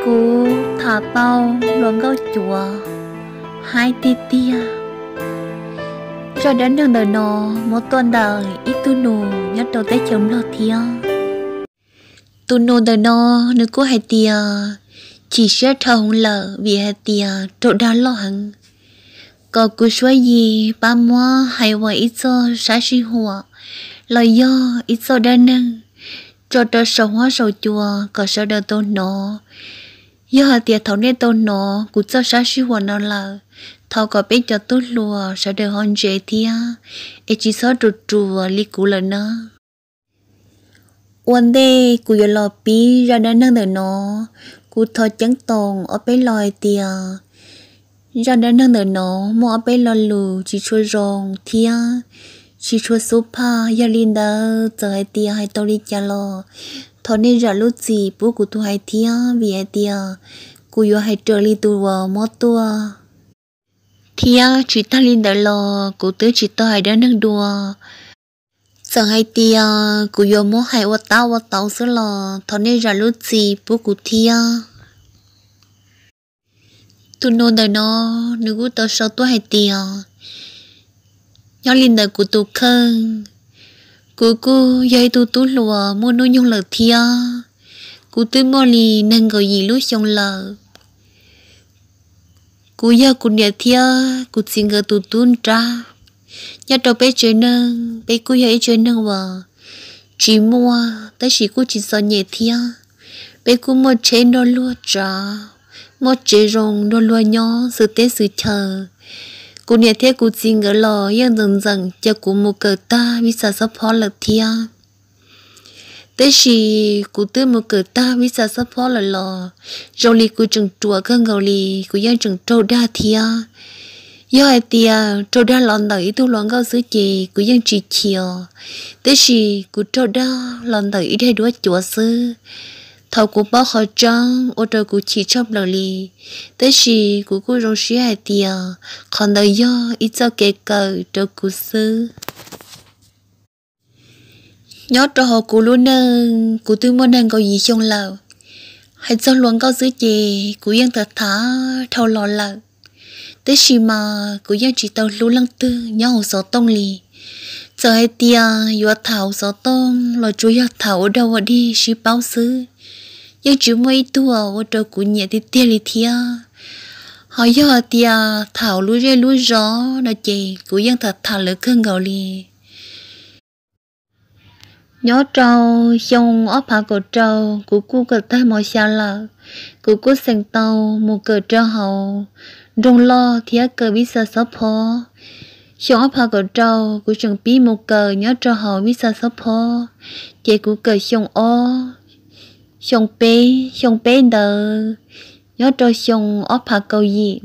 Kuv tham tau hluas nkauj cuav haib tiag tiag. Zaj dab neeg ntawm no muab tuaj ntawm ib tug nus nyob rau teb chaws Nplog thiab. Tus nus ntawm no nws kuj hais tias chim siab dhau heev lawm vim hais tias raug dag loj heev. Kom kuv suab yig pab muab hais ua ib txoj sab sij huam los yog ib txoj dab neeg tso rau saum huab saum cua kom sawv daws tau hnov. Yog hais tias thaum nej tau hnov kuv txoj sab sij huam no lawm, thov kom peb cov tub hluas sawv daws ho ntse thiab, es tsis txhob ruam ruam li kuv lawm na. Ua ntej kuv yuav los pib zaj dab neeg ntawm no, kuv thov ceeb toom ob peb lo hais tias zaj dab neeg ntawm no muaj ob peb lo lus tsis tshua zoo thiab tsis tshua xub phaj. Yog li ntawd txawm hais tias hais tau li cas los thov nej zam lub txim pub kuv tus hais thiab, vim hais tias kuv yuav hais raws li tus uas muab tuaj. Thiab tsis tag li ntawd los kuv twb tsis tau hais dab neeg dua. Txawm hais tias kuv yuav muab hais ua tab ua tau xwb los thov nej zam lub txim pub kuv thiab. Tus nus ntawm no nws kuj tau sau tuaj hais tias, nyob li ntawm kuv tus kheej, kuv kuj yog ib tug tub hluas muaj hnub nyoog lawm thiab. Kuv twb muaj li nees nkaum yim lub xyoo lawm. Kuv yog kuv niam thiab kuv txiv nkawd tus tub nrab. Nyob rau peb tsev neeg, peb kuj yog ib tsev neeg uas tsis muaj tab sis kuj tsis txom nyem thiab. Peb kuj muaj tsheb nrog luag tsav, muaj tsev zoo nrog luag nyob xwm teb xwm chaw. Kuv niam thiab kuv txiv nkawd los yeej ntxeem ntxeem cia kuv mus kawm tag vij xas xob phob lawm thiab. Tab sis kuv twb mus kawm tag vij xas xob phob lawm los zoo li kuv tseem ruam kawg nkaus li, kuv yeej tseem raug dag thiab. Yog hais tias raug dag los ntawm ib tug hluas nkauj xwb ces kuv yeej tsis chim, tab sis kuv raug dag los ntawm ib daim duab cuav xwb. Thaum kuv paub qhov tseeb ua rau kuv chim tshaj plaws li, tab sis kuv kuj zoo siab hais tias qhov ntawd yog ib txoj kev kawm rau kuv xwb. Nyob rau hauv kuv lub neej, kuv twb muaj nees nkaum yim xyoo lawm. Hais txog hluas nkauj xwb ces kuv yeej tham tham dhau los lawm, tab sis mas kuv yeej tsis tau hlub leej twg nyob hauv xov tooj li. Txawm hais tias yuav tham hauv xov tooj los tsuas yog tham ua dog ua dig sib paub xwb, yeej tsis muaj ib tug ua rau kuv nyiam tiag tiag li thiab. Ho yog hais tias tham hauv lub zej lub zos no ces kuv yeej tham tham lawv kawg nkaus li. Nyob rau xyoo ob phav kaum rau, kuv kuj kawm tag mos xya lawm. Kuv kuj xeem tau mus kawm rau hauv nroog loj thiab kawm vij xas xob phob. Xyoo ob phav kaum rau kuv tseem pib mus kawm nyob rau hauv vij xas xob phob, ces kuv kawm xyoo ob, xyoo peb, xyoo peb ntawd nyob rau xyoo ob phav kaum yim.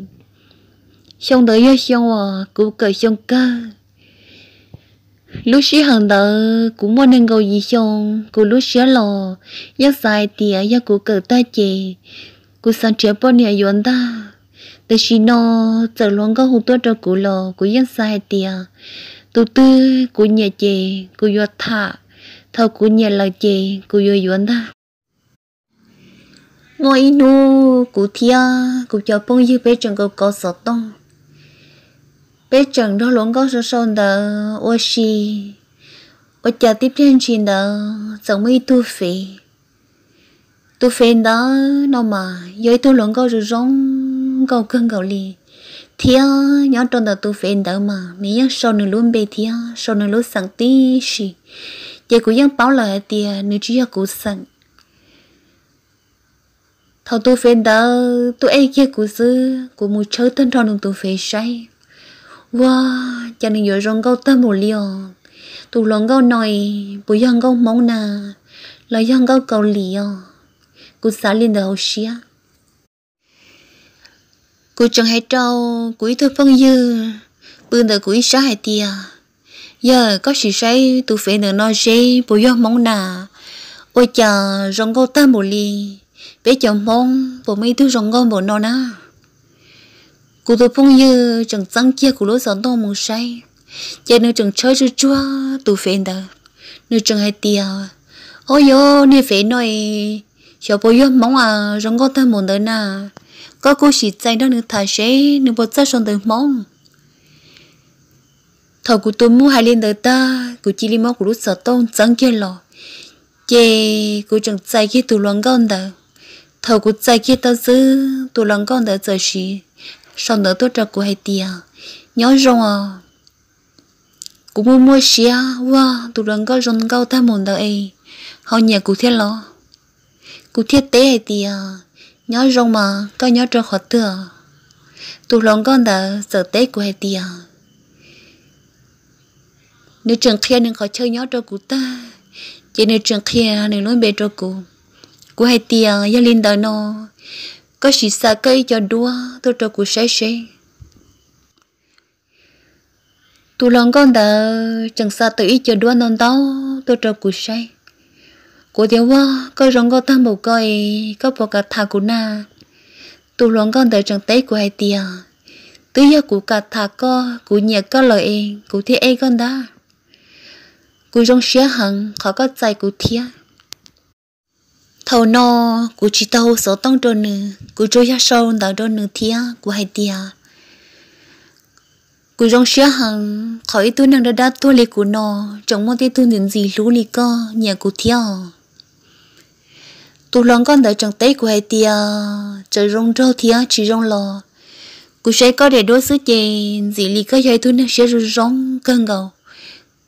Xyoo ntawd yog xyoo uas kuv kawm xyoo kawg. Lub sij hawm ntawd kuv muaj nees nkaum yim xyoo, kuv lub siab los yeej xav hais tias yog kuv kawm tag ces kuv xav nrhiav poj niam yuav ntag. Tam sim no txawm hluas nkauj hu tuaj rau kuv los kuv yeej xav hais tias tus twg kuv nyiam ces kuv yuav tham, thaum kuv nyiam lawm ces kuv yuav yuav ntag. Muaj ib hnub kuv thiab kuv cov phooj ywg peb tseem kawm kov xov tooj, peb tseem nrog hluas nkauj sau sau ntawv ua si. Ua cas tib pliag ntshis ntawd txawm muaj ib tug fev. Tus fev ntawd no mas yog ib tug hluas nkauj zoo zoo nkauj kawg nkaus li, thiab nyob rau ntawm tus fev ntawd mas nws yeej sau nws lub npe thiab sau nws lub xeem tib si. Ces kuv yeej paub lawm hais tias nws tsis yog kuv xeem. Thaum tus fev ntawd tuaj ej kiag kuv xwb, kuv mus tshawb tag nrho nws tus fev saib. Ua cas nws yuav zoo nkauj tag npaum li os? Tus hluas nkauj no puas yog nkauj Hmoob na, los yog nkauj Kaus Lim os? Kuv xav li ntawd hauv siab. Kuv tseem hais rau kuv ib tug phooj ywg pw ntawm kuv ib sab hais tias, yog koj sim saib tus fev ntawm no seb puas yog Hmoob na, ua cas zoo nkauj tag npaum li. Peb cov Hmoob puas muaj ib tug zoo nkauj npaum no na? Kuv tus phooj ywg tseem txeeb kiag kuv lub xov tooj mus saib, ces nws tseem tshawb tsuag tsuag tus fev ntawd. Nws tseem hais tias, ob yog niag fev no es Xyov puas yog Hmoob a, zoo nkauj tag mus ntawd na. Koj kuj sim txais nrog nws tham seb nws puas txawj sau ntawv Hmoob. Thaum kuv tus muam hais li ntawd tag, kuv cia li muab kuv lub xov tooj txeeb kiag los, ces kuv tseem txais kiag tus hluas nkauj ntawd. Thaum kuv txais kiag tau xwb, tus hluas nkauj ntawd txawm sim sau ntawv tuaj rau kuv hais tias, nyob zoo os. Kuv muaj muaj siab, ua tus hluas nkauj zoo nkauj tag mus ntawd es ho nyiam kuv thiab los? Kuv thiaj teb hais tias, nyob zoo mas, koj nyob rau qhov twg? Tus hluas nkauj ntawd txawm teb kuv hais tias, nws tseem qhia nws qhov chaw nyob rau kuv tag, ces nws tseem qhia nws lub npe rau kuv. Kuv hais tias, yog li ntawd no, koj sim xa koj ib co duab tuaj rau kuv saib seb. Tus hluas nkauj ntawd tseem xa tau ib co duab ntau ntau tuaj rau kuv saib. Kuv tias, ua, koj zoo nkauj tag npaum koj es koj puas kam tham kuv na? Tus hluas nkauj ntawd tseem teb kuv hais tias, twb yog kuv kam tham koj, kuv nyiam koj lawm es kuv thiaj ej koj ntag. Kuv zoo siab heev qhov koj txais kuv thiab. Thaum no kuv tsis tau hu xov tooj rau nws, kuv tsuas yog sau ntawv rau nws thiab kuv hais tias, kuv zoo siab heev qhov ib tug neeg dab dab tuag li kuv no tseem muaj tej tug ntxim ntxim hlub li koj nyiam kuv thiab os. Tus hluas nkauj ntawd tseem teb kuv hais tias, txawm zoo nraug thiab tsis zoo los, kuv saib koj daim duab xwb ces ntxim li koj yog ib tug neeg siab zoo zoo kawg nkaus,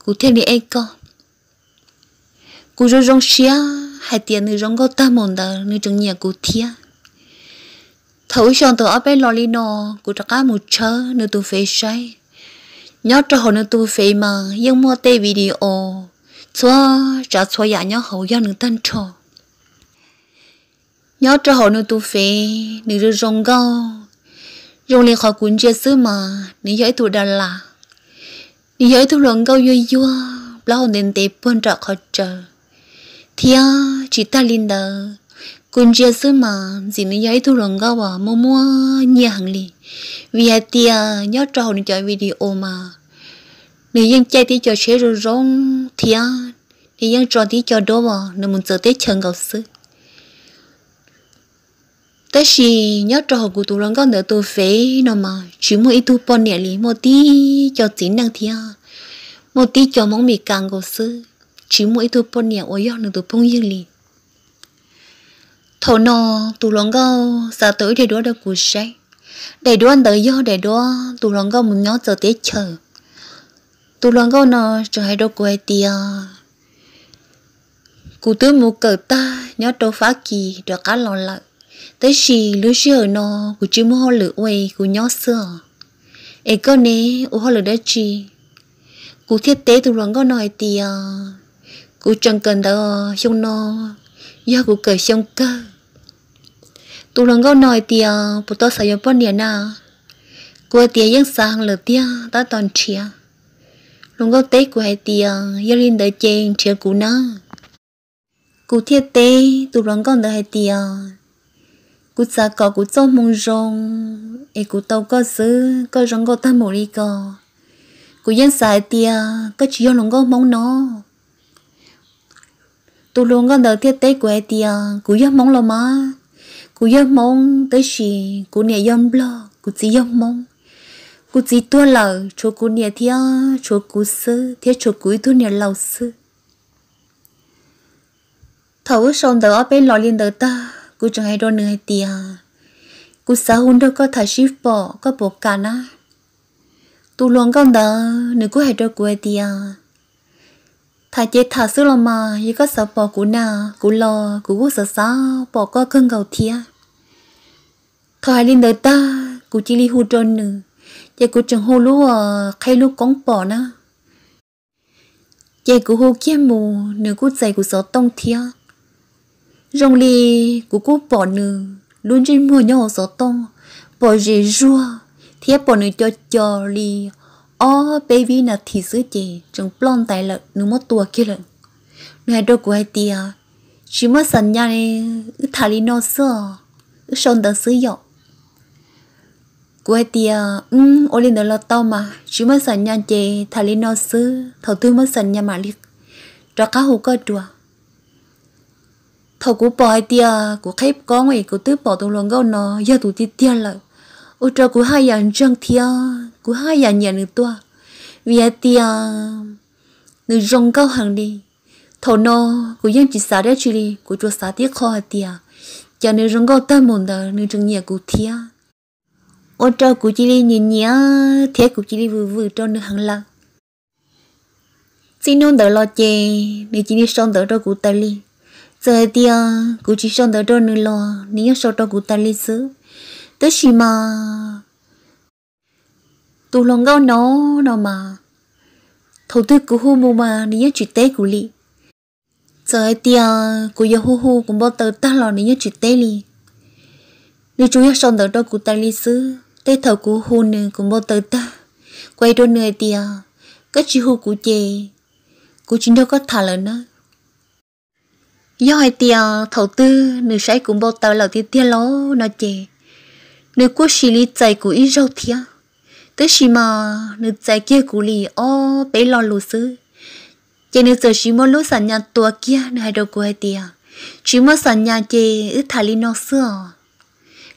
kuv thiaj li ej koj. Kuv zoo zoo siab hais tias nws zoo nkauj tag mus ntawd nws tseem nyiam kuv thiab. Thaum ib xyoo tau ob peb los li no, kuv rov qab mus tshawb nws tus fev saib. Nyob rau hauv nws tus fev mas yeej muaj tej video txhua tsav txhua yam nyob hauv yog nws tag nrho. Nyob rau hauv nws tus fev nws zoo zoo nkauj, zoo li qhov kuv ntsia xwb mas nws yog ib tug da las, nws yog ib tug hluas nkauj yuag yuag plaub hau ntev ntev puag nram qhov tsaws. Thiab tsis tag li ntawd, kuv ntsia xwb mas ntxim nws yog ib tug hluas nkauj uas muaj muaj nyiaj heev li, vim hais tias nyob rau hauv nws cov video mas nws yeej caij tib co tsheb zoo zoo thiab nws yeej tso tib co duab uas nws mus txawv teb chaws nkaus xwb. Tab sis nyob rau hauv kuv tus hluas nkauj ntawd tus fev no mas tsis muaj ib tug poj niam li, muaj tib co txiv neej thiab muaj tib co Hmoob Mes Kas nkaus xwb, tsis muaj ib tug poj niam uas yog nws tus phooj ywg li. Thaum no tus hluas nkauj xa tau ib daim duab rau kuv saib. Daim duab ntawd yog daim duab tus hluas nkauj mus nyob txawv teb chaws. Tus hluas nkauj no tseem hais rau kuv hais tias, kuv twb mus kawm tag nyob rau Fab Kis rov qab los lawm, tab sis lub sij hawm no kuv tsis muaj hauj lwm ua es kuv nyob xwb os. Es koj ne, ua hauj lwm dab tsi? Kuv thiaj teb tus hluas nkauj no hais tias, kuv tseem kawm ntawv, xyoo no yog kuv kawm xyoo kawg. Tus hluas nkauj no hais tias, puas tau xav yuav poj niam na? Kuv hais tias, yeej xav heev lawm tiag, tab tom nrhiav. Hluas nkauj teb kuv hais tias, yog li ntawd ces nrhiav kuv nawb. Kuv thiaj teb tus hluas nkauj ntawd hais tias, kuv xav kom kuv txoj hmoo zoo es kuv tau koj xwb, koj zoo nkauj tag mus li ko. Kuv yeej xav hais tias koj tsis yog hluas nkauj Hmoob no. Tus hluas nkauj ntawd thiaj teb kuv hais tias, kuv yog Hmoob los mas, kuv yog Hmoob tab sis kuv niam yog Nplog, kuv txiv yog Hmoob. Kuv txiv tuag lawm tshuav kuv niam thiab tshuav kuv xwb thiab tshuav kuv ib tug niam laus xwb. Thaum wb sau ntawv ob peb los li ntawd tag, kuv tseem hais rau nws hais tias, kuv xav hu nrog koj tham sib pom, koj puas kam na? Tus hluas nkauj ntawd nws kuj hais rau kuv hais tias, tham ces tham xwb los mas, yog koj xav pom kuv na, kuv los kuv kuj xav xav pom koj kawg nkaus thiab. Thaum hais li ntawd tag, kuv cia li hu rau nws, ces kuv tseem hu lub, qheb lub koob pom na. Ces kuv hu kiag mus, nws kuj txais kuv xov tooj thiab. Zoo li kuv kuj pom nws lub ntsej muag nyob hauv xov tooj, pom zem zuag, thiab pom nws co co li ob peb vib nas this xwb ces tseem ploj ntais lawm, nws muab tua kiag lawm. Nws hais rau kuv hais tias, tsis muaj xam nyas, wb tham li no xwb os, wb sau ntawv xwb yom. Kuv hais tias, ua li ntawd los tau mas, tsis muaj xam nyas ces tham li no xwb, thaum twg muaj xam nyas mam li rov qab hu koj dua. Thaum kuv pom hais tias kuv qheb koob es kuv twb pom tus hluas nkauj no yog tus tiag tiag lawm, ua rau kuv haj yam ntseeg thiab kuv haj yam nyiam nws tuaj, vim hais tias nws zoo nkauj heev li. Thaum no kuv yeej tsis xav dab tsi li, kuv tsuas xav tib qho hais tias, cas nws zoo nkauj tag mus ntawd nws tseem nyiam kuv thiab. Ua rau kuv cia li nyiam nyiam thiab kuv cia li vwm vwm rau nws heev lawm. Txij hnub ntawd los ces nws cia li sau ntawv rau kuv tas li. Txawm hais tias kuv tsis sau ntawv rau nws los nws yeej sau rau kuv tas li xwb. Tab sis mas tus hluas nkauj no, no mas, thaum twg kuv hu mus mas nws yeej tsis teb kuv li. Txawm hais tias kuv yuav hu hu kuv npau taws tag los nws yeej tsis teb li. Nws tsuas yog sau ntawv rau kuv tas li xwb. Tej thaum kuv hu nws kuv npau taws tag, kuv hais rau nws hais tias, koj tsis hu kuv ces kuv tsis nrog koj tham lawm na. Yog hais tias thaum twg nws saib kuv npau taws lawm tiag tiag los no ces nws kuj sim li txais kuv ib zaug thiab. Tab sis mas nws txais kiag kuv li ob peb lo lus xwb. Ces nws txawm sim muab lub xam nyas tua kiag, nws hais rau kuv hais tias, tsis muaj xam nyas ces wb tham li no xwb os.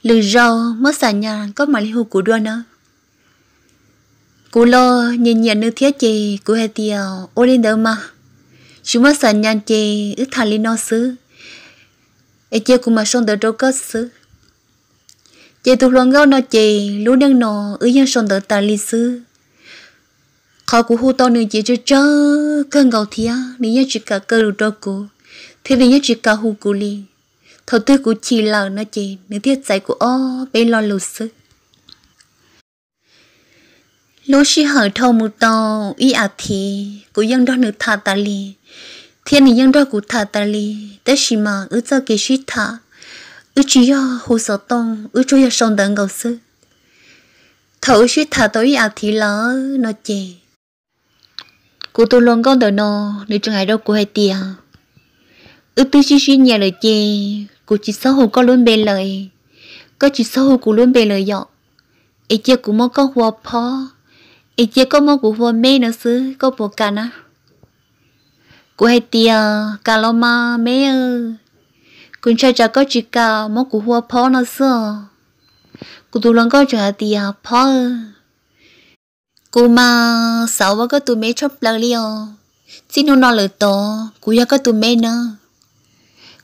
Lwm zaus muab xam nyas koj mam li hu kuv dua nawb. Kuv los nyiam nyiam nws thiab ces kuv hais tias, ua li ntawd mas, tsis muaj xam nyas ces wb tham li no xwb, es cia kuv mam sau ntawv rau koj xwb. Ces tus hluas nkauj no ces lub neej no wb yeej sau ntawv tas li xwb. Qhov kuv hu tau nws ces tsawg tsawg kawg nkaus thiab nws yeej tsis kam kaw lus rau kuv, thiab nws yeej tsis kam hu kuv li. Thaum twg kuv chim lawm no ces nws thiaj txais kuv ob peb lo lus xwb. Lub sij hawm dhau mus tau ib as thiv kuv yeej nrog nws tham tas li, thiab nws yeej nrog kuv tham tas li, tab sis mas wb txoj kev sib tham, wb tsis yog hu xov tooj, wb tsuas yog sau ntawv nkaus xwb. Thaum wb sib tham tau ib as thiv lawm no ces kuv tus hluas nkauj ntawm no, nws tseem hais rau kuv hais tias, wb twb sib sib nyiam lawm ces kuv tsis txhob hu koj lub npe lawm, koj tsis txhob hu kuv lub npe lawm yom, es cia kuv muab koj hu ua Phob, es cia koj muab kuv hu ua Meb no xwb, koj puas kam na? Kuv hais tias, kam los mas Meb, kuv ntshai tsam koj tsis kam muab kuv hu ua Phob no xwb os. Kuv tus hluas nkauj tseem hais tias, Phob, kuv mas xav ua koj tus Meb tshaj plaws li os, txij hnub no lawm tod kuv yog koj tus Meb na.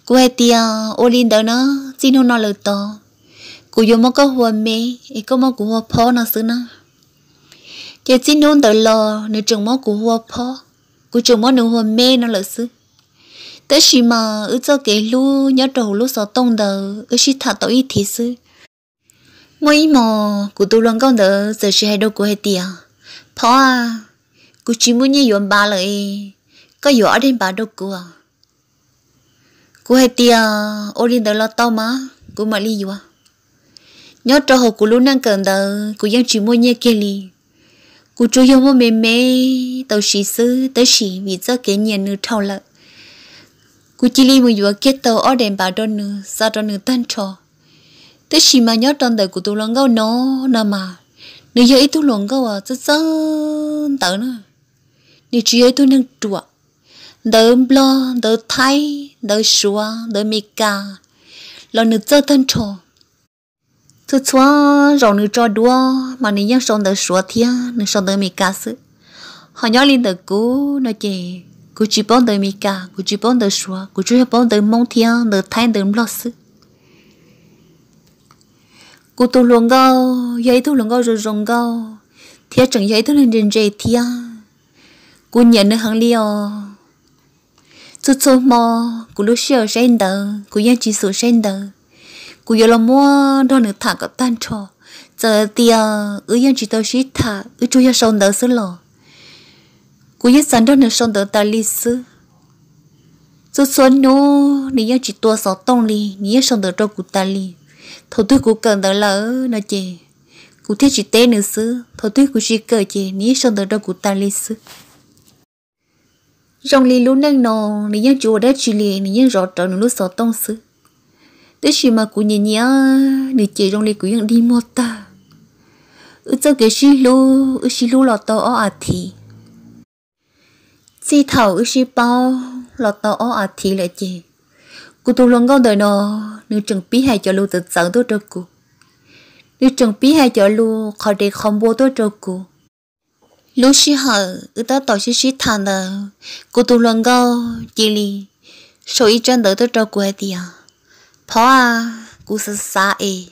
Kuv hais tias, ua li ntawd na, txij hnub no lawm tod kuv yuav muab koj hu ua Meb es koj muab kuv hu ua Phob no xwb na. Ces txij hnub ntawd los nws tseem muab kuv hu ua Phob, kuv tseem muab nws hu ua Meb no lawm xwb. Tab sis mas wb txoj kev hlub nyob rau hauv lub xov tooj ntawd wb sib tham tau ib thiv xwb. Muaj ib hmos kuv tus hluas nkauj ntawd txawm sis hais rau kuv hais tias, Phob, kuv tsis muaj nyiaj yuav npav lawm, koj yuav ob daim npav rau kuv. Kuv hais tias, ua li ntawd los tau mas, kuv mam li yuav. Nyob rau hauv kuv lub neej kawm ntawv kuv yeej tsis muaj nyiaj kiag li. Kuv tsuas yog muaj me me tau siv xwb, tab sis vim txoj kev nyiam nws dhau lawm, kuv cia li mus yuav kiag tau ob daim npav rau nws, xa rau nws tag nrho. Tab sis mas nyob rau ntawm kuv tus hluas nkauj no, no mas, nws yog ib tug hluas nkauj uas txawj txawj ntawv na. Nws tsis yog ib tug neeg ruam, ntawv Nplog, ntawv Thaib, ntawv Suav, ntawv Amelikas los nws txawj tag nrho. Txhua txhua zaus nws tso duab mas nws yeej sau ntawv Suav thiab nws sau ntawv Amelikas xwb. Ho nyob li ntawm kuv no ces kuv tsis paub ntawv Amelikas, kuv tsis paub ntawv Suav, kuv tsuas yog paub ntawv Hmoob thiab ntawv Thaib ntawv Nplog xwb. Kuv tus hluas nkauj yog ib tug hluas nkauj zoo zoo nkauj, thiab tseem yog ib tug neeg ntse ntse thiab. Kuv nyiam nws heev li os. Txhua txhua hmo kuv lub sij hawm saib ntawv kuv yeej tsis xum saib ntawv, kuv yuav los muab nrog nws tham kom tag nrho. Txawm tias wb yeej tsis tau sib tham, wb tsuas yog sau ntawv xwb los kuv yeej xav nrog nws sau ntawv tas li xwb. Txhua txhua hnub nws yeej tsis tua xov tooj li, nws yeej sau ntawv rau kuv tas li. Thaum twg kuv kawm ntawv lawm no ces kuv thiaj tsis teb nws xwb, thaum twg kuv tsis kawm ces nws yeej sau ntawv rau kuv tas li xwb. Zoo li lub neej no nws yeej tsis ua dab tsi li, nws yeej zov rawv nws lub xov tooj xwb. Tab sis mas kuv nyiam nyiam nws ces zoo li kuv yeej dig muag tag. Wb txoj kev sib hlub, wb sib hlub los tau ob as thiv. Txij thaum wb sib paub los tau ob as thiv lawm ces Kuv tus hluas nkauj ntawm no, nws tseem pib hais cov lus txawv txawv tuaj rau kuv. Nws tseem pib hais cov lus qhov dev qhov npua tuaj rau kuv. Lub sij hawm wb tab tom sib sib tham ntawd, kuv tus hluas nkauj cia li sau ib tsab ntawv tuaj rau kuv hais tias, Phov a, kuv xav xav es.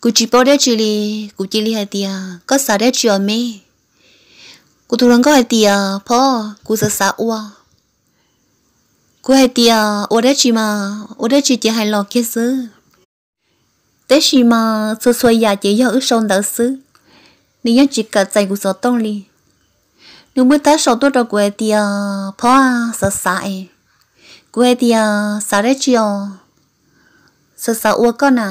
Kuv tsis paub dab tsi li, kuv cia li hais tias, Koj xav dab tsi os me? Kuv tus hluas nkauj hais tias, Phov, kuv xav xav ua. Kuv hais tias, Ua dab tsi mas, ua dab tsi ces hais los kiag xwb. Tab sis mas txhua txhua yam ces yog wb sau ntawv xwb, nws yeej tsis kam txais kuv xov tooj li. Nws muab tab sau tuaj rau kuv hais tias, Phov a, xav xav es. Kuv hais tias, Xav dab tsi os? Xav xav ua koj na.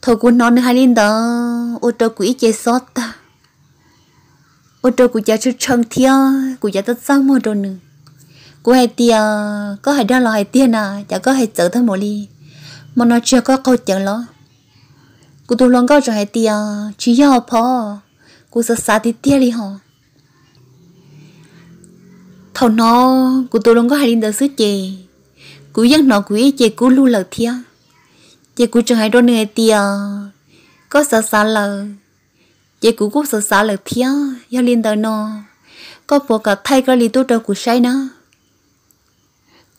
Thaum kuv hnov nws hais li ntawd ua rau kuv ib ce xob tag, ua rau kuv cav tshee tshee thiab kuv cav txaj txaj muag rau nws. Kuv hais tias, Koj hais dag los hais tiag na, cas koj hais txawv tag mus li? Hmo no tsis yog koj qaug cawv los? Kuv tus hluas nkauj tseem hais tias, Tsis yog Phov, kuv xav xav tiag tiag li hos. Thaum hnov kuv tus hluas nkauj hais li ntawd xwb ces kuv yeej hnov kuv ib ce kub lug lawm thiab. Ces kuv tseem hais rau nws hais tias, Koj xav xav lawm, ces kuv kuj xav xav lawm thiab. Yog li ntawd no, koj puas kam thaij koj li tuaj rau kuv saib na?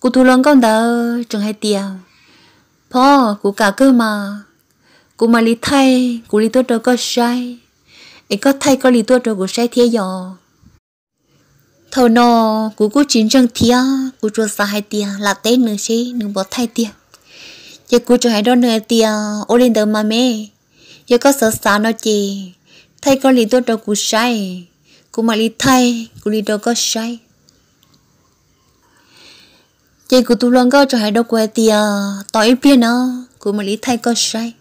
Kuv tus hluas nkauj ntawd tseem hais tias, Phov, kuv kam kawg mas, kuv mam li thaij kuv li tuaj rau koj saib, es koj thaij koj li tuaj rau kuv saib thiab yos. Thaum no kuv kuj tsis ntseeg thiab, kuv tsuas xav hais tias lam teb nws seb nws puas thaij tiag. Ces kuv tseem hais rau nws hais tias, Ua li ntawd mas me, yog koj xav xav no ces thaij koj li tuaj rau kuv saib, kuv mam li thaij kuv li rau koj saib. Ces kuv tus hluas nkauj tseem hais rau kuv hais tias, Tos ib pliag no, kuv mam li thaij koj saib.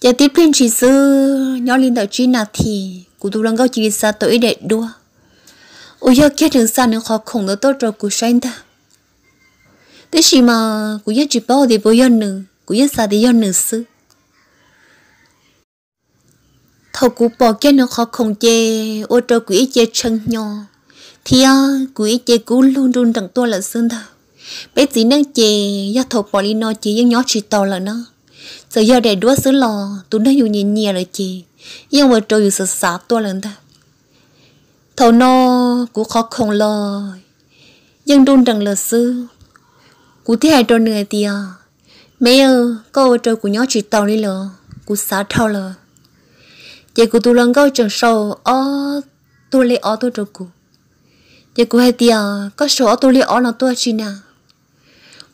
Ces tib pliag ntshis xwb, nyob li ntawm tsib nas this, kuv tus hluas nkauj cia li xa tau ib daim duab uas yog kiag nws xa nws qhov khoom ntawd tuaj rau kuv saib ntag. Tiam sis mas kuv yeej tsis paub tias puas yog nws, kuv yeej xav tias yog nws xwb. Thaum kuv pom kiag nws qhov khoom ces ua rau kuv ib ce tshee hnyo thiab kuv ib ce kub lug nruj nreem tuaj lawm xwb ntag. Peb txiv neej ces yog thaum pom li no ces yeej nyob tsis tau lawm na. Txawm yog daim duab xwb los tus neeg yus nyiam nyiam lawm ces yeej ua rau yus xav xav tuaj lawm ntag. Thaum no kuv qhov khoom los yeej nruj nreem lawm xwb. Kuv thiaj hais rau nws hais tias, Me, koj ua rau kuv nyob tsis taus li lawm, kuv xav dhau lawm. Ces kuv tus hluas nkauj tseem sau ob tug lej ob tuaj rau kuv. Ces kuv hais tias, Koj sau ob tug lej ob no tuaj tsi na?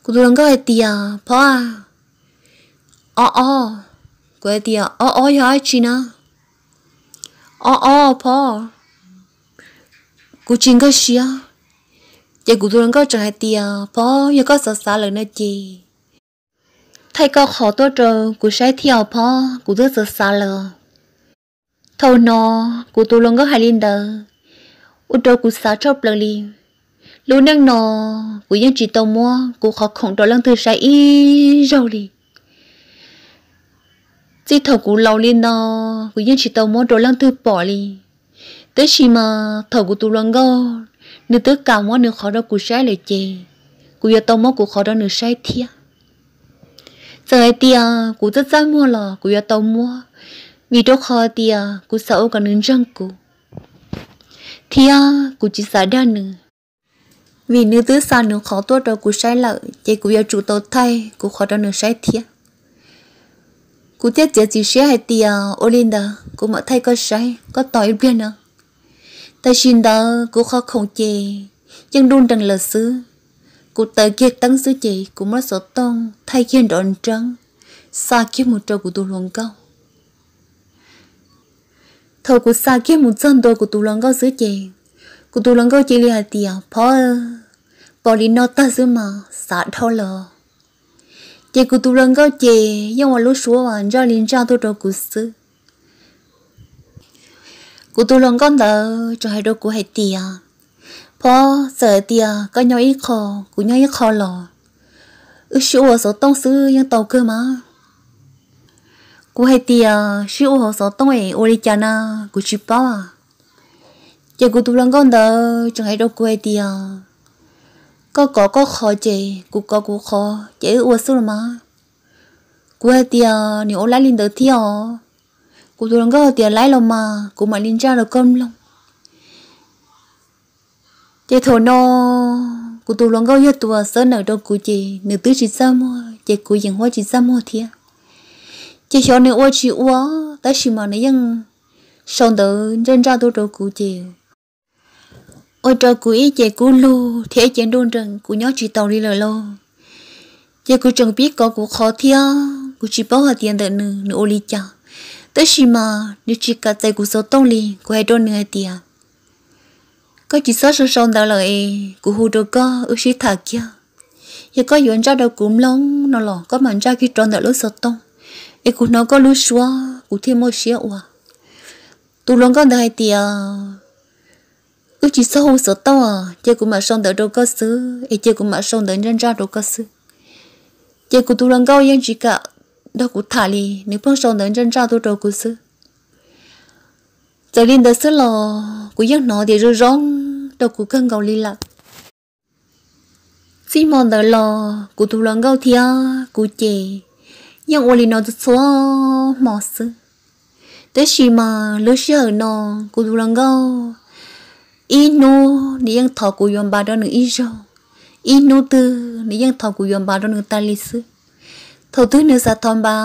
Kuv tus hluas nkauj hais tias, Phov a, ob ob. Kuv hais tias, Ob ob yog dab tsi na? Ob ob, Phov, kuv tsis nkag siab. Ces kuv tus hluas nkauj tseem hais tias, Phov, yog koj xav xav lawm no ces thaij koj qhov tuaj rau kuv saib thiab os Phov, kuv twb xav xav lawm. Thaum no kuv tus hluas nkauj hais li ntawd ua rau kuv xav tshaj plaws li. Lub neej no kuv yeej tsis tau muab kuv qhov khoom rau leej twg saib ib zaug li. Txij thaum kuv laus li no kuv yeej tsis tau muab rau leej twg pom li. Tab sis mas thaum kuv tus hluas nkauj nws twb kam muab nws qhov rau kuv saib lawm ces kuv yuav tau muab kuv qhov rau nws saib thiab. Txawm hais tias kuv txaj txaj muag los kuv yuav tau muab, vim rau qhov tias kuv xav ua kom nws ntseeg kuv thiab kuv tsis xav dag nws. Vim nws twb xa nws qhov tuaj rau kuv saib lawm ces kuv yuav tsum tau thaij kuv qhov rau nws saib thiab. Kuv thiaj txiav txim siab hais tias, Ua li ntawd kuv mam thaij koj saib, koj tos ib pliag no. Tam sim ntawd kuv qhov khoom ces yeej nruj nreem lawm xwb. Kuv taws kiag teeb xwb ces kuv muab xov tooj thaij kiag nrov nreeb, xa kiag mus rau kuv tus hluas nkauj. Thaum kuv xa kiag mus txog ntua kuv tus hluas nkauj xwb ces kuv tus hluas nkauj cia li hais tias, Phov, pom li no tag xwb mas xav dhau lawm. Ces kuv tus hluas nkauj ces yeej ua lub suab ntsaj li ntsaj tuaj rau kuv xwb. Kuv tus hluas nkauj ntawd tseem hais rau kuv hais tias, Phov, txawm hais tias koj nyob ib qho, kuv nyob ib qho los wb sib ua xov tooj xwb yeej tau kawg mas. Kuv hais tias, Sib ua hauv xov tooj es ua li cas na, kuv tsis paub. Ces kuv tus hluas nkauj ntawd tseem hais rau kuv hais tias, Koj kov koj qhov ces kuv kov kuv qhov ces wb ua xwb los mas. Kuv hais tias, Nws ua laib li ntawd thiab os? Kuv tus hluas nkauj hais tias, Laib los mas, kuv mam li ntsaj rau koj mloog. Ces thaum no kuv tus hluas nkauj yog tus uas xab nawm rau kuv ces nws twb tsis txaj muag ces kuv yeem huab tsis txaj muag thiab. Ces xyov nws ua tsis ua, tab sis mas nws yeej sau ntawv ntsaj ntsaj tuaj rau kuv ces ua rau kuv ib ce kub lug thiab ib ce nruj nreem, kuv nyob tsis taus li lawm lauj. Ces kuv tseem pib kov kuv qhov thiab kuv tsis paub hais tias ntawm nws nws ua li cas, tab sis mas nws tsis kam txais kuv xov tooj li. Kuv hais rau nws hais tias, Koj tsis txhob sau sau ntawv lawm es kuv hu rau koj wb sib tham kiag. Yog koj yuav ntsaj rau kuv mloog no los koj mam ntsaj kiag rau ntawm lub xov tooj es kuv hnov koj lub suab kuv thiaj muaj siab ua. Tus hluas nkauj ntawd hais tias, Wb tsis txhob hu xov tooj, ces kuv mam sau ntawv rau koj xwb, es ces kuv mam sau ntawv ntsaj ntsaj rau koj xwb. Ces kuv tus hluas nkauj yeej tsis kam nrog kuv tham li, nws pheej sau ntawv ntsaj ntsaj tuaj rau kuv xwb. Txawm li ntawd xwb los kuv yeej hnov tias zoo zoo rau kuv kawg nkaus li lawm. Txij hmo ntawd los kuv tus hluas nkauj thiab kuv ces yeej ua li no txhua txhua hmo xwb. Tab sis mas lub sij hawm no kuv tus hluas nkauj ib hnub nws yeej thov kuv yuav npav rau nws ib zaug, ib hnub twg nws yeej thov kuv yuav npav rau nws tas li xwb. Thaum twg nws xav thov npav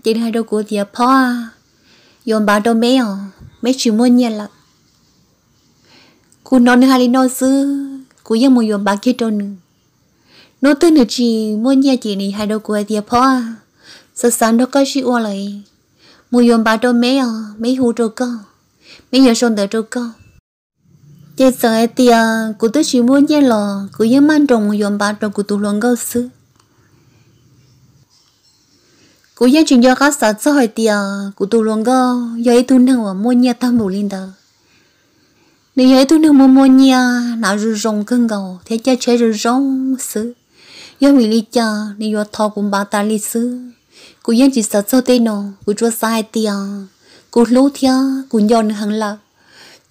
ces nws hais rau kuv tias, Phauj, yuav npav rau meb os, meb tsis muaj nyiaj lawm. Kuv hnov nws hais li no xwb kuv yeej mus yuav npav kiag rau nws. Hnub twg nws tsis muaj nyiaj ces nws hais rau kuv hais tias, Phauj, xav xav nrog koj sib ua lawm, mus yuav npav rau meb os, meb hu rau koj, meb yuav sau ntawv rau koj. Ces txawm hais tias kuv twb tsis muaj nyiaj los kuv yeej maj nroos mus yuav npav rau kuv tus hluas nkauj xwb. Kuv yeej tsis nco qab xav txog hais tias kuv tus hluas nkauj yog ib tug neeg uas muaj nyiaj tag npaum li ntawd. Nws yog ib tug neeg muaj muaj nyiaj, hnav zoo zoo kawg nkaus thiab caij tsheb zoo zoo xwb. Yog vim li cas nws yuav thov kuv npav tas li xwb, kuv yeej tsis xav txog tej no. Kuv tsuas xav hais tias kuv hlub thiab kuv nco nws heev lawm.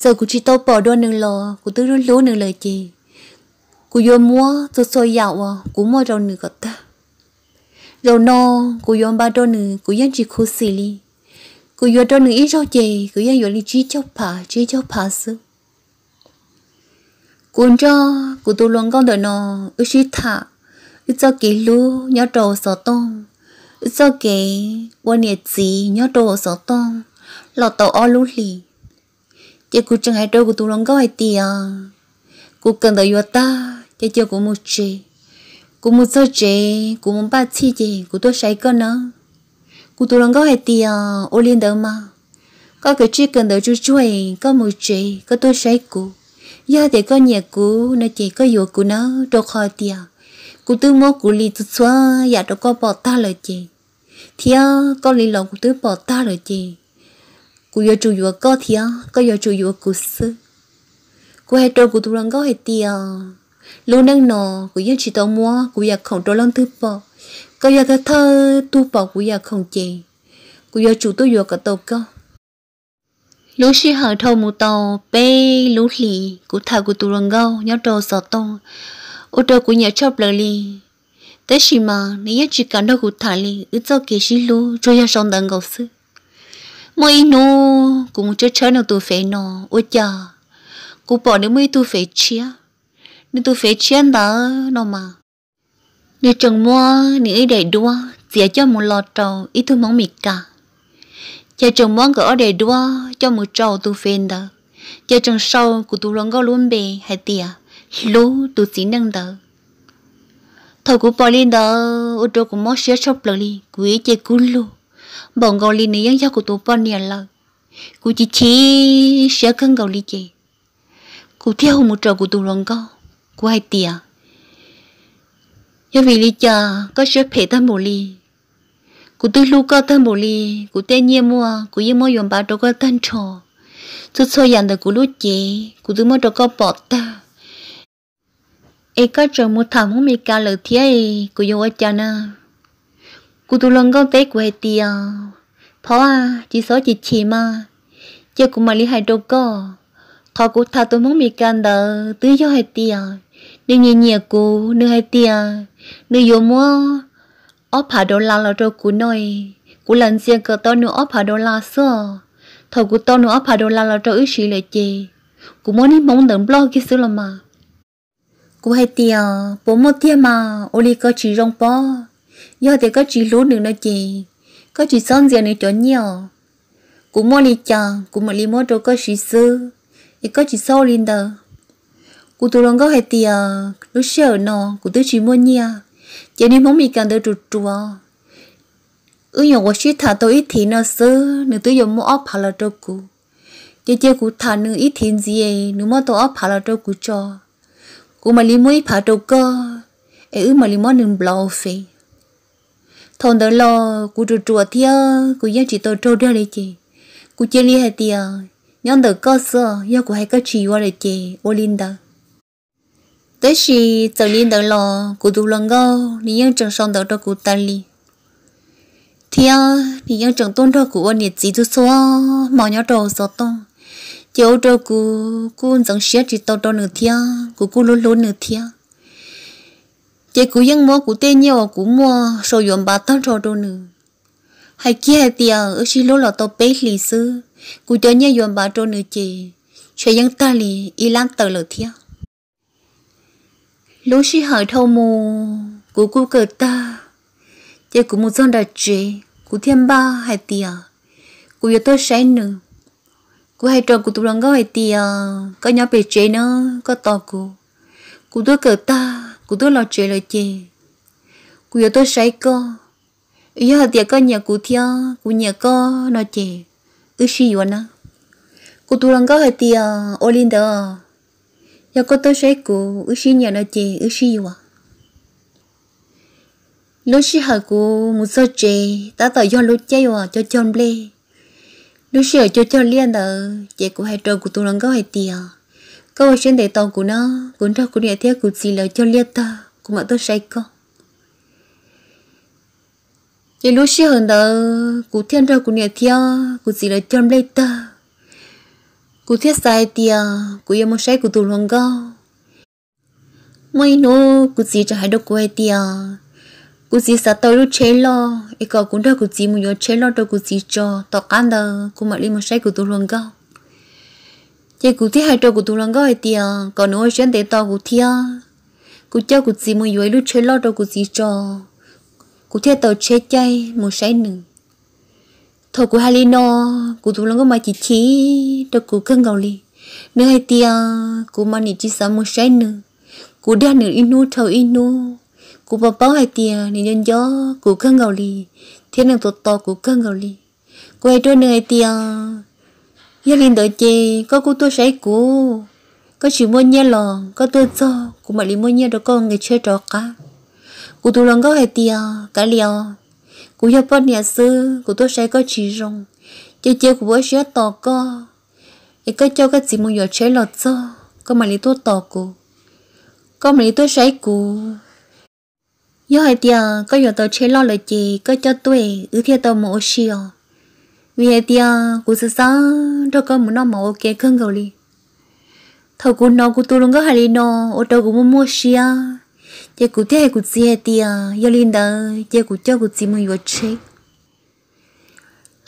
Txawm kuv tsis tau pom dua nws los kuv twb hlub hlub nws lawm ces kuv yuav muab txhua txhua yam uas kuv muaj rau nws kom tag. Zaum no kuv yuav npav rau nws kuv yeej tsis khuv xim li. Kuv yuav rau nws ib zaug ces kuv yeej yuav li tsib caug phav tsib caug phav xwb. Kuv nrog kuv tus hluas nkauj ntawm no wb sib tham, wb txoj kev hlub nyob rau xov tooj, wb txoj kev ua niam txiv nyob rau xov tooj los tau ob lub hlis. Ces kuv tseem hais rau kuv tus hluas nkauj hais tias kuv kawm ntawv yuav tag ces cia kuv mus tsev. Kuv mus txog tsev kuv mus npaj txhij ces kuv tuaj saib koj nawb. Kuv tus hluas nkauj hais tias, Ua li ntawd mas, koj kav tsij kawm ntawv tsuag tsuag es koj mus tsev koj tuaj saib kuv. Yog tias koj nyiam kuv no ces koj yuav kuv nawb, rau qhov tias kuv twb muab kuv li txhua txhua yam rau koj pom tag lawm ces, thiab koj li los kuv twb pom tag lawm ces kuv yuav tsum yuav koj thiab koj yuav tsum yuav kuv xwb. Kuv hais rau kuv tus hluas nkauj hais tias, Lub neej no kuv yeej tsis tau muab kuv yam khoom rau leej twg pom. Koj yog thawj thawj tug pom kuv yam khoom ces kuv yuav tsum tuaj yuav kom tau koj. Lub sij hawm dhau mus tau peb lub hlis kuv tham kuv tus hluas nkauj nyob rau xov tooj, ua rau kuv nyiam tshaj plaws li. Tab sis mas nws yeej tsis kam nrog kuv tham li, wb txoj kev sib hlub tsuas yog sau ntawv nkaus xwb. Muaj ib hnub kuv mus tshawb tshawb nws tus fev no, ua cas kuv pom nws muaj ib tug fev tshiab. Nws tus fev tshiab ntawd no mas, nws tseem muab nws ib daim duab txiav coj mus lo rau ib tug Hmoob Mes Kas. Ces tseem muab nkawd ob daim duab coj mus rau tus fev ntawd, ces tseem sau kuv tus hluas nkauj lub npe hais tias hlub tus txiv neej ntawd. Thaum kuv pom li ntawd ua rau kuv mob siab tshaj plaws li, kuv ib ce kub lug, npaum nkaus li nws yeej yog kuv tus poj niam lawm. Kuv chim chim siab kawg nkaus li ces kuv thiaj hu mus rau kuv tus hluas nkauj, kuv hais tias, Yog vim li cas koj siab phem tag npaum li? Kuv twb hlub koj tag npaum li, kuv tej nyiaj muaj kuv yeej muab yuav npav rau koj tag nrho. Txhua txhua yam ntawm kuv lub cev kuv twb muab rau koj pom tag, es koj tseem mus tham Hmoob Mes Kas lawm thiab, kuv yuav ua cas na? Kuv tus hluas nkauj teb kuv hais tias, Phauj, tsis txhob chim chim mas, ces kuv mam li hais rau koj. Qhov kuv tham tus Hmoob Mes Kas ntawd twb yog hais tias Nws nyiam nyiam kuv, nws hais tias nws yuav muab ob phav dollar los rau kuv no, kuv lam ntxias kom tau nws ob phav dollar xwb. Thaum kuv tau nws ob phav dollar los rau wb siv lawm ces kuv muab niag hmoob ntawd nploj kiag xwb los mas. Kuv hais tias puas muaj tiag mas, ua li koj tsis zoo pob. Yog tias koj tsis hlub nws no ces koj tsis txhob ntxias nws cov nyiaj os. Kuv muaj li cas kuv mam li muab rau koj siv xwb, es koj tsis txhob ua li ntawd. Kuv tus hluas nkauj hais tias lub sij hawm no kuv twb tsis muaj nyiaj, ces niag hmoob Mis Kas ntawd ruam ruam. Wb nyuam qhuav sib tham tau ib thiv no xwb nws twb yuav muab ob phav los rau kuv. Ces cia kuv tham nws ib thiv ntxiv, nws muab tau ob phav los rau kuv tso, kuv mam li muab ib phav rau koj, es wb mam li muab nws nplov ua fev. Thaum ntawd los kuv ruam ruam thiab kuv yeej tsis tau raug dag li ces kuv cia li hais tias nyob ntawm koj xwb, yog kuv hais koj tsis yuav lawm ces ua li ntawd. Tab sis txawm li ntawd los kuv tus hluas nkauj nws yeej tseem sau ntawv rau kuv tas li, thiab nws yeej tseem tuaj nrog kuv ua niam txiv txhua txhua hmo nyob rau xov tooj. Ces ua rau kuv kuj ntxeev siab tsis tau rau nws thiab kuv kuj hlub hlub nws thiab. Ces kuv yeej muab kuv tej nyiaj uas kuv muaj sau yuav npav tag nrho rau nws. Hais kiag hais tias wb sib hlub los tau peb hlis xwb, kuv cov nyiaj yuav npav rau nws ces tshe yeej tag li ib lab tawm lawm thiab. Lub sij hawm dhau mus kuv kuj kawm tag, ces kuv mus txog nram tsev kuv thiaj npaj hais tias kuv yuav tuaj saib nws. Kuv hais rau kuv tus hluas nkauj hais tias koj nyob pem tsev na, koj tos kuv. Kuv twb kawm tag kuv twb los tsev lawm ces kuv yuav tuaj saib koj. Yog hais tias koj nyiam kuv thiab kuv nyiam koj no ces wb sib yuav na. Kuv tus hluas nkauj hais tias ua li ntawd, yog koj tuaj saib kuv wb sib nyiam no ces wb sib yuav. Lub sij hawm kuv mus txog tsev tab tom yog lub caij uas cog cog nplej, lub sij hawm cog cog liaj ntawd ces kuv hais rau kuv tus hluas nkauj hais tias koj ua siab ntev tos kuv na, kuv nrog kuv niam thiab kuv txiv lawv cog liaj tag kuv mam tuaj saib koj. Ces lub sij hawm ntawd kuv thiaj nrog kuv niam thiab kuv txiv lawv cog nplej tag, kuv thiaj xav hais tias kuv yuav mus saib kuv tus hluas nkauj. Muaj ib hnub kuv txiv tseem hais rau kuv hais tias kuv txiv xav tau lub tsheb loj es kom kuv nrog kuv txiv mus yuav tsheb loj rau kuv txiv tso, tom qab ntawd kuv mam li mus saib kuv tus hluas nkauj. Ces kuv thiaj hais rau kuv tus hluas nkauj hais tias kom nws ua siab ntev tos kuv thiab, kuv coj kuv txiv mus yuav ib lub tsheb loj rau kuv txiv tso, kuv thiaj tau tsheb caij mus saib nws. Thaum kuv hais li no, kuv tus hluas nkauj mas chim chim rau kuv kawg nkaus li. Nws hais tias kuv mas nim tsis xav mus saib nws, kuv dag nws ib hnub dhau ib hnub. Kuv pom paub hais tias nws nco nco kuv kawg nkaus li, thiab nws tos tos kuv kawg nkaus li. Kuv hais rau nws hais tias yog li ntawd ces koj kuj tuaj saib kuv, koj tsis muaj nyiaj los koj tuaj txog kuv mam li muaj nyiaj rau koj nqis tsheb rov qab. Kuv tus hluas nkauj hais tias kav liam os, kuv yog poj niam xwb kuv tuaj saib koj tsis zoo, ces cia kuv ua siab tos koj, es koj coj koj txiv mus yuav tsheb los txog koj mam li tuaj tos kuv, koj mam li tuaj saib kuv. Yog hais tias koj yuav tau tsheb loj lawm ces koj coj tuaj wb thiaj tau mus ua si os, vim hais tias kuv xav xav nrog koj mus noj mov ua ke kawg nkaus li. Thaum kuv hnov kuv tus hluas nkauj hais li no ua rau kuv muaj muaj siab, ces kuv thiaj hais kuv txiv hais tias yog li ntawd ces kuv coj kuv txiv mus yuav tsheb.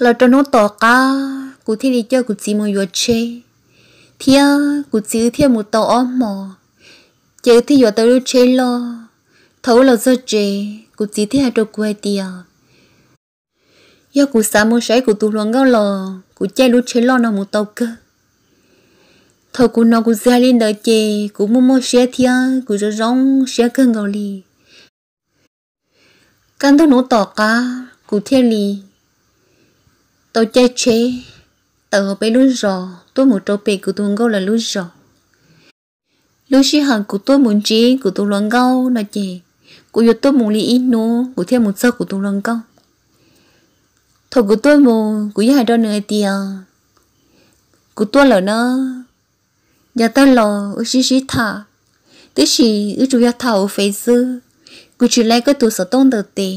Los rau hnub tom qab kuv thiaj li coj kuv txiv mus yuav tsheb, thiab kuv txiv wb thiaj mus tau ob hmos, ces wb thiaj yuav tau lub tsheb loj. Thaum wb los txog tsev kuv txiv thiaj hais rau kuv hais tias yog kuv xav mus saib kuv tus hluas nkauj los kuv caij lub tsheb loj no mus tau kawg. Thaum kuv hnov kuv txiv hais li ntawd ces kuv muaj muaj siab thiab kuv zoo zoo siab kawg nkaus li. Kaj ntug hnub tom qab kuv thiaj li tau caij tsheb tawm hauv peb lub zos tuaj mus rau pem kuv tus hluas nkauj lawv lub zos. Lub sij hawm kuv tuaj mus ntsib kuv tus hluas nkauj no ces kuv yuav tuaj mus li ib hnub kuv thiaj mus txog kuv tus hluas nkauj. Thaum kuv tuaj mus kuv yeej hais rau nws hais tias kuv tuaj lawm na, yav tag los wb sib sib tham, tiam sis wb tsuas yog tham hauv Fev xwb. Kuv tsis like koj tus xov tooj ntawm tes,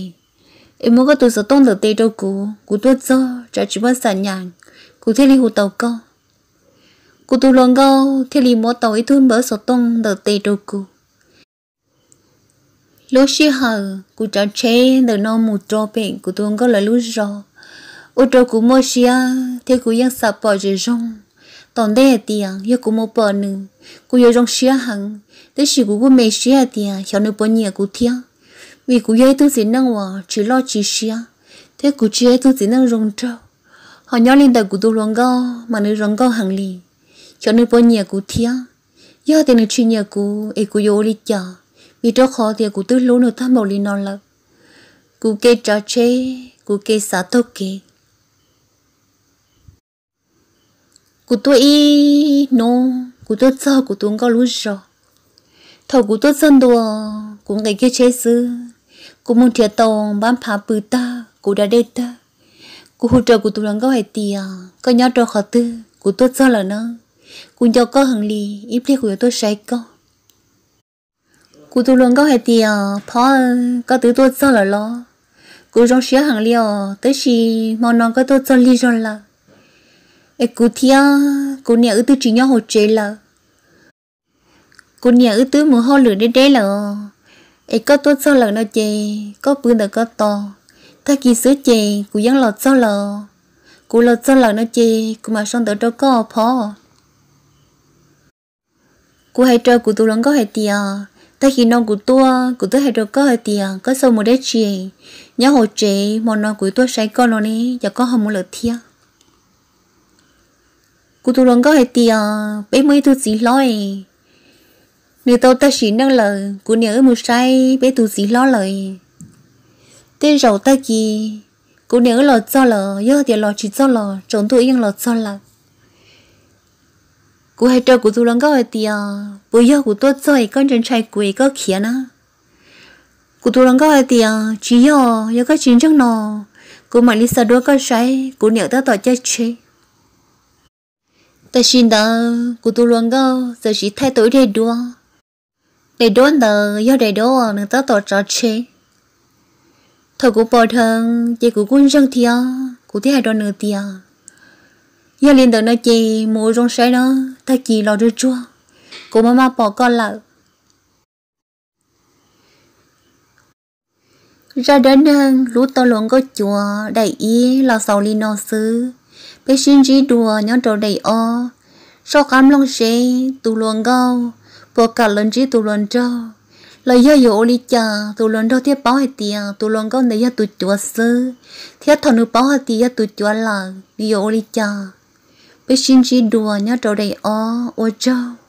es muab koj tus xov tooj ntawm tes rau kuv, kuv tuaj txog tsam tsis muaj xam nyas, kuv thiaj li hu tau koj. Kuv tus hluas nkauj thiaj li muab tau ib tug npawb xov tooj ntawm tes rau kuv. Lub sij hawm kuv tsav tsheb ntawm no mus rau pem kuv tus hluas nkauj lawv lub zos, ua rau kuv muaj siab thiab kuv yeej xam pom tseem zoo tom ntej hais tias yog kuv mus pom nws, kuv yuav zoo siab heev. Tab sis kuv kuj me siab hais tias xyov nws puas nyiam kuv thiab, vim kuv yog ib tug txiv neej uas tsis loj tsis siab, thiab kuv tsis yog ib tug txiv neej zoo nraug. Ho nyob li ntawm kuv tus hluas nkauj mas nws zoo nkauj heev li, xyov nws puas nyiam kuv thiab. Yog tias nws tsis nyiam kuv es kuv yuav ua li cas? Vim rau qhov tias kuv twb hlub nws tag npaum li no lawm. Kuv ke tsav tsheb, kuv ke xav taug kev. Kuv tuaj ib hnub, kuv tuaj txog kuv tus nkauj lub zos. Thaum kuv tuaj txog ntua, kuv nqis kiag tsheb xwb, kuv mus nrhiav tau npab phav pw tag, kuv da dej tag. Kuv hu rau kuv tus hluas nkauj hais tias, koj nyob rau qhov twg? Kuv tuaj txog lawm na, kuv nco koj heev li, ib pliag kuv yuav tuaj saib koj. Kuv tus hluas nkauj hais tias, Phov, koj twb tuaj txog lawm los? Kuv zoo siab heev li os, tab sis hmo no koj tuaj txog lig zog lawm, es kuv thiab kuv niam wb twb tsis nyob hauv tsev lawm. Kuv niam wb twb mus hauj lwm deb deb lawm os. Es koj tuaj txog lawm no ces koj pw ntawm koj tos, tag kis xwb ces kuv yeej los txog lawm. Kuv los txog lawm no ces kuv mam sau ntawv rau koj, Phov. Kuv hais rau kuv tus hluas nkauj hais tias, tag kis no kuv tuaj, kuv twb hais rau koj hais tias koj txhob mus dab tsi, nyob hauv tsev, hmo no kuv tuaj saib koj no ne, cas koj ho mus lawm thiab? Kuv tus hluas nkauj hais tias, peb muaj ib tug txiv hlob, nws tau tag sim neej lawm, kuv niam wb mus saib peb tus txiv hlob lawm. Tej zaum tag kis kuv niam wb los txog los, yog tias los tsis txog los tsaus ntuj yeej los txog lawm. Kuv hais rau kuv tus hluas nkauj hais tias, puas yog kuv tuaj txog es koj ntshai ntshai kuv es koj khiav na? Kuv tus hluas nkauj hais tias, tsis yog, yog koj tsis ntseeg no, kuv mam li xa duab koj saib, kuv niam tab tom caij tsheb. Tam sim ntawd kuv tus hluas nkauj txawm siv thaij tau ib daim duab. Daim duab ntawd yog daim duab uas nws tab tom tsav tsheb. Thaum kuv pom dheev ces kuv kuj ntseeg thiab, kuv thiaj hais rau nws tias, yog li ntawd no ces mus ua zoo saib na, tag kis los tsuag tsuag, kuv maj maj pom koj lawm. Zaj dab neeg hlub tau hluas nkauj cuav daim ib los xaus li no xwb. Peb sib ntsib dua nyob rau daim ob. Soj qab mloog seb tus hluas nkauj puas kam los ntsib tus hluas nraug, los yog yuav ua li cas tus hluas nraug thiaj paub hais tias tus hluas nkauj ntawd yog tus cuav xwb, thiab thaum nws paub hais tias yog tus cuav lawm nws yuav ua li cas. Peb sib ntsib dua nyob rau daim ob, ua tsaug.